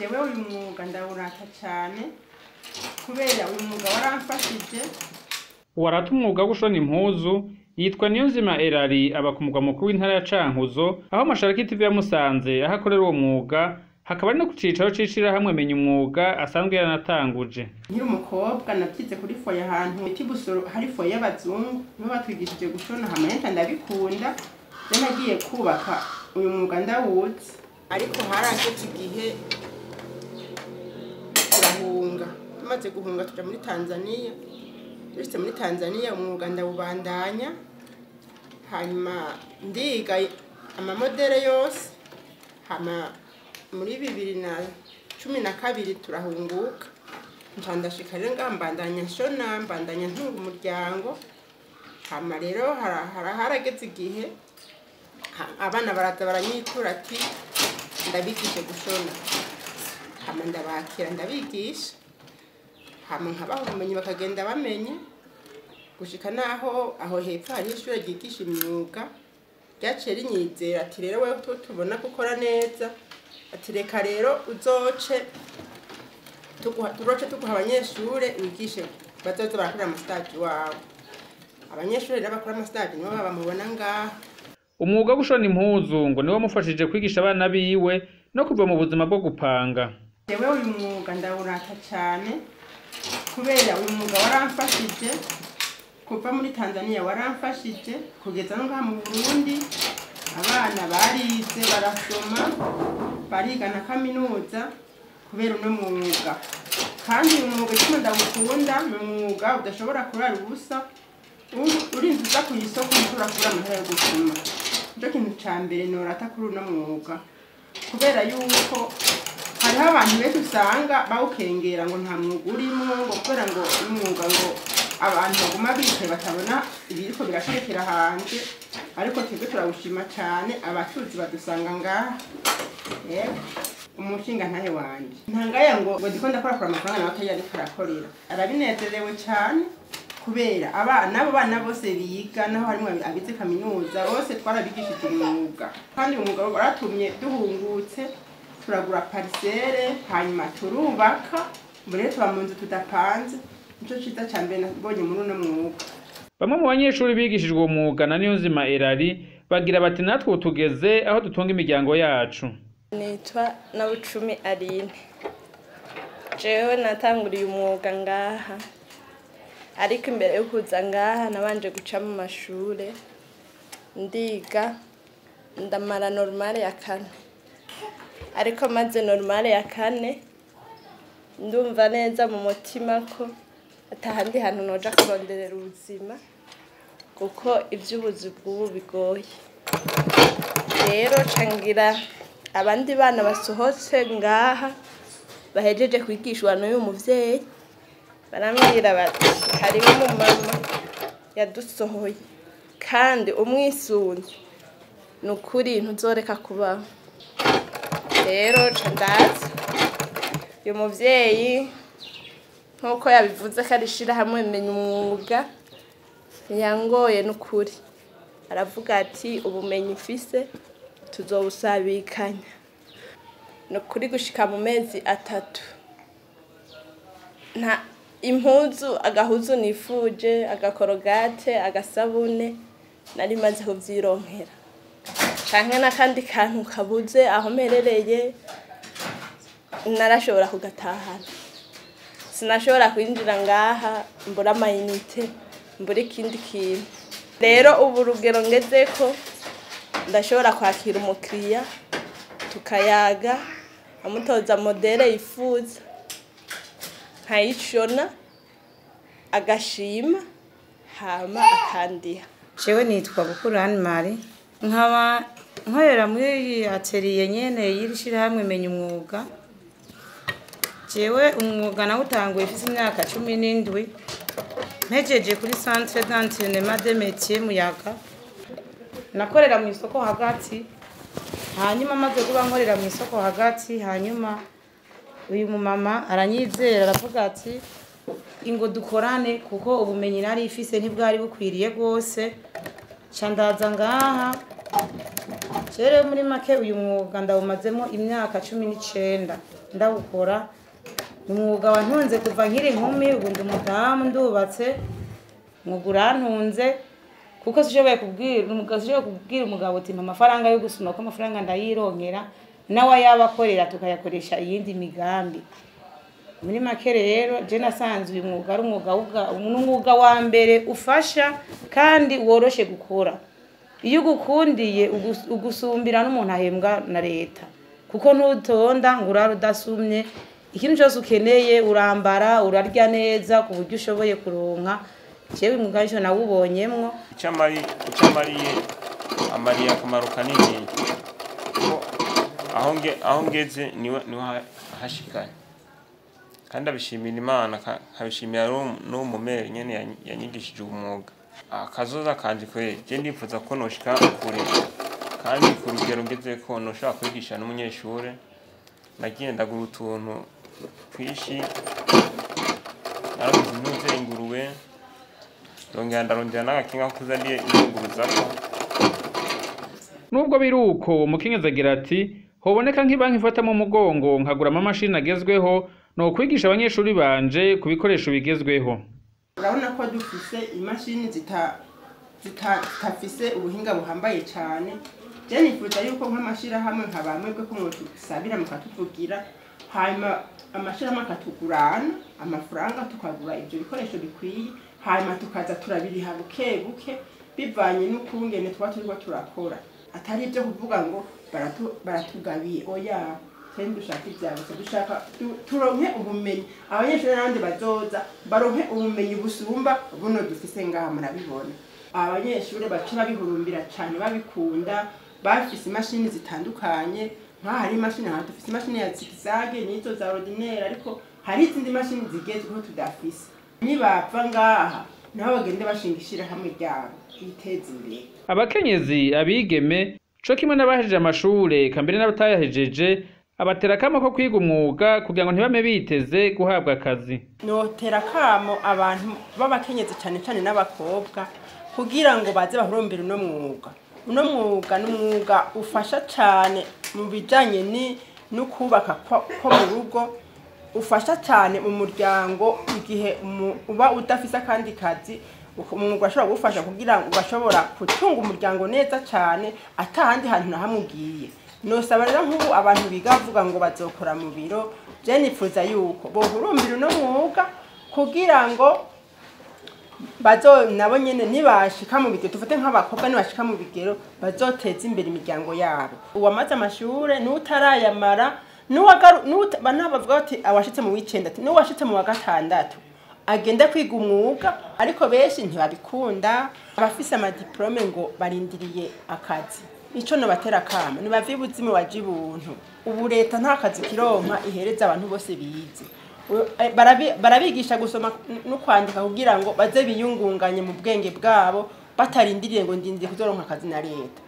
Jewe uyu mwuga ndawurata cyane kubera uyu mwuga waramfashije. Uwarata umwuga wo gushona impuzu yitwa Niyonzima Erari, aba ku mugwa mukuru w'intara ya Cankuzo, aho Mashariki TV yamusanze aho akorera uwo mwuga, hakaba ari no ku cicaro c'ishirahamwe Menya Umwuga asanzwe yaranatanguje. Nkiri umukobwa navyize kuri foyer ahantu bita i Busoro, hari foyer y'abazungu, nibo batwigishije gushona, hama nca ndabikunda. Rero nagiye kubaka uyu mwuga ndawuzi, ariko harageze igihe turahunga. Tumaze guhunga tuja muri Tanzania. Dushitse muri Tanzania umwuga ndawubandanya, hanyuma ndiga amamodere yose, hama muri 2012 turahunguka. Nca ndashika rero ngaha mbandanya nshona, mbandanya ntunga umuryango. Hama rero harageze igihe abana baraza baranyitura ati ndabigishe gushona, hama ndabakira ndabigisha, hama nkabaha ubumenyi bakagenda bamenye, gushika naho aho hepfo hariho ishure ryigisha imyuga ryaciye rinyizera ati rero wewe tubona ko ukora neza, ati reka rero uzoce turoce tuguha abanyeshure wigishe bazoze barakora amastage iwawe. Abanyeshure rero bakora amastage nibo bamubona ngaha. Umwuga wo gushona impuzu ngo niwo wamufashije kwigisha abana biwe no kuva mu buzima bwo gupanga. Jewe uyu mwuga ndawurata cyane kubera uyu mwuga waramfashije kuva muri Tanzania, waramfashije kugeza no ngaha mu Burundi. Abana barize barasoma bariga na kaminuza kubera uno mwuga. Kandi uyu mwuga icyo ndawukunda ni umwuga udashobora kurara ubusa, urinze uza ku isoko ntushobora kubura amahera yo gusoma. Nico kintu ca mbere norata kuri uno mwuga, kubera yuko hariho abantu benshi usanga bawukengera ngo nta mwuga urimwo, ngo kubera ngo umwuga ngo abantu baguma bicaye batabona ibiriko birashekera hanze, ariko twebwe turawushima cane, abacuruzi badusanga ngaha. Yego, umushinga ntahe wanje ntangaya ngo ndiko ndakorakora amafaranga nawe atari ariko arakorera, arabinezerewe cane kubera abana abo bana bose biga, naho harimwo abize kaminuza bose twarabigishije umwuga. Kandi umwuga waratumye duhungutse turagura parisere, hanyuma turubaka, ubu rero tuba mu nzu tudapanze. Nico ciza ca mbere nabonye muri uno mwuga. Bamwe mu banyeshuri bigishijwe uwo mwuga na Niyonzima Erari bagira bati natwe ubu tugeze aho dutunga imiryango yacu. Nitwa Nabucumi Aline. Jewe natanguriye umwuga ngaha, ariko imbere yo kuza ngaha nabanje guca mu mashure ndiga, ndamara normale ya kane. Ariko maze normale ya kane ndumva neza mu mutima ko atahandi hantu noja kuronderera ubuzima, kuko ivy'ubuzi bw'ubu bigoye. Rero cangira abandi bana basohotse ngaha bahejeje kwigishwa n'uyu muvyeyi, barambwira bati hariho umumama yadusohoye kandi umwisunze ni ukuri ntuzoreka kubaho. Rero ca ndaza uyu muvyeyi nkuko yabivuze ko ari ishirahamwe Menya Umwuga, ntiyangoye n'ukuri, aravuga ati ubumenyi mfise tuzobusabikanya. Ni ukuri gushika mu mezi 3 nta impuzu, agahuzu nifuje, agakorogate, agasabune nari maze kuvyironkera, canke n'akandi kantu kabuze aho mperereye narashobora kugatahana. Sinashobora kwinjira ngaha mbura amayinite, mbura ikindi kintu. Rero ubu urugero ngezeko ndashobora kwakira umukiriya tukayaga, amutoza modere yifuza, nkayishona agashima hama akandiha. Jewe nitwa Bukuru Anne Marie, nkaba nkorera muri atelier nyene y'iri shirahamwe Menya Umwuga. Jewe umwuga nawutanguye mfise imyaka 17, mpejeje kuri Centre d'entraînement des métiers Muyaga. Nakorera mu isoko hagati, hanyuma maze kuba nkorera mu isoko hagati, hanyuma uyu mumama aranyizera aravuga ati ingo dukorane, kuko ubumenyi nari ifise ntibwari bukwiriye rwose. Ca ndaza ngaha Rero muri make uyu mwuga ndawumazemo imyaka 19 ndawukora. Ni umwuga wantunze kuva nkiri inkumi, ubu ndi umudamu ndubatse, umwuga urantunze kuko sishoboye kubwira umugabo uti mpa amafaranga yo gusuma, ko amafaranga ndayironkera nawe ayabakorera tukayakoresha iyindi migambi. Muri make rero je nasanze uyu mwuga ari umwuga wa mbere ufasha kandi woroshe gukora. Iyo ugukundiye ugusumbira n'umuntu ahembwa na leta, kuko ntutonda ngo urare udasumye. Ikintu cyose ukeneye urambara, urarya neza ku buryo ushoboye kuronka. Jewe umwuga nico nawubonyemwo. Icyo amariye akamaro kanini, ko aho ngeze niwe hashikanye, kandi abishimira Imana, nkabishimira n'uwo mumere nyene yanyigishije umwuga. Akazoza kanje kweri je ndifuza ko noshika kure, kandi ku rugero ngeze ko noshobora kwigisha n'umunyeshure. Nagiye ndagura utuntu twishi, naraguze impuzu ingurube, ndongera ndarondera n'agakinga ko kuza ndiyunguruzako. Nubwo biruko umukenyezi agira ati hoboneka nk'ibanki ifata mu mugongo nkaguramo amamashini agezweho no kwigisha abanyeshuri banje ku bikoresho bigezweho. Urabona ko dufise imashini zitafise ubuhinga buhambaye cyane. Je nifuza yuko nk'amashirahamwe nka bamwe bwe ko mwotusabira mukatuvugira, hanyuma amashirahamwe akatugurana amafaranga tukagura ibyo bikoresho bikwiye, hanyuma tukaza turabiriha buke buke bivanye n'ukungene tuba turiko turakora, atari ibyo kuvuga ngo baratugabiye. Oya, twebwe dushaka ivyabo, dushaka turonke ubumenyi, abanyeshuri n'abandi bazoza baronke ubumenyi busumba buno dufise ngaha. Murabibona abanyeshuri baca babihurumbira cane, babikunda, bafise imashini zitandukanye. Nk'aha hari imashini, aha dufise imashini ya zigzag n'izo za ordinaire, ariko hari izindi mashini zigezweho tudafise. Nibava ngaha nabo bagende bashinga ishirahamwe ryabo biteze imbere. Abakenyezi, abigeme co kimwe n'abahejeje amashure eka mbere n'abatayahejeje, abatera akamo ko kwiga umwuga kugira ngo ntibame biteze guhabwa akazi. Notera akamo abantu b'abakenyezi cane cane n'abakobwa kugira ngo baze bahurumbire uno mwuga. Uno mwuga ni umwuga ufasha cane mu bijanye no kubaka ko mu rugo, ufasha cane mu muryango igihe uba udafise akandi kazi. Umwuga ashobora kugufasha kugira ngo ugashobora gutunga umuryango neza cane atahandi hantu na hamwe ugiye. Nosaba rero nk'ubu abantu biga bavuga ngo bazokora mu biro, je nifuza yuko bohurumbira uno mwuga kugira ngo bazo nabo nyene nibashika mu bigero, dufate nk'abakobwa nibashika mu bigero bazoteza imbere imiryango yabo. Uwamaze amashure n'utarayamara, bavuga bati awashitse mu w'icenda, n'uwashitse mu wa gatandatu agenda kwiga umwuga, ariko benshi ntibabikunda. Abafise amadiplome ngo barindiriye akazi. Ico nobatera akamo nibave ibuzimu baje ibuntu. Ubu leta nta kazi kironka ihereza abantu bose bize. Barabigisha gusoma no kwandika kugira ngo baze biyungunganye mu bwenge bwabo, batarindiriye ngo ndindiriye kuzoronka akazi na leta.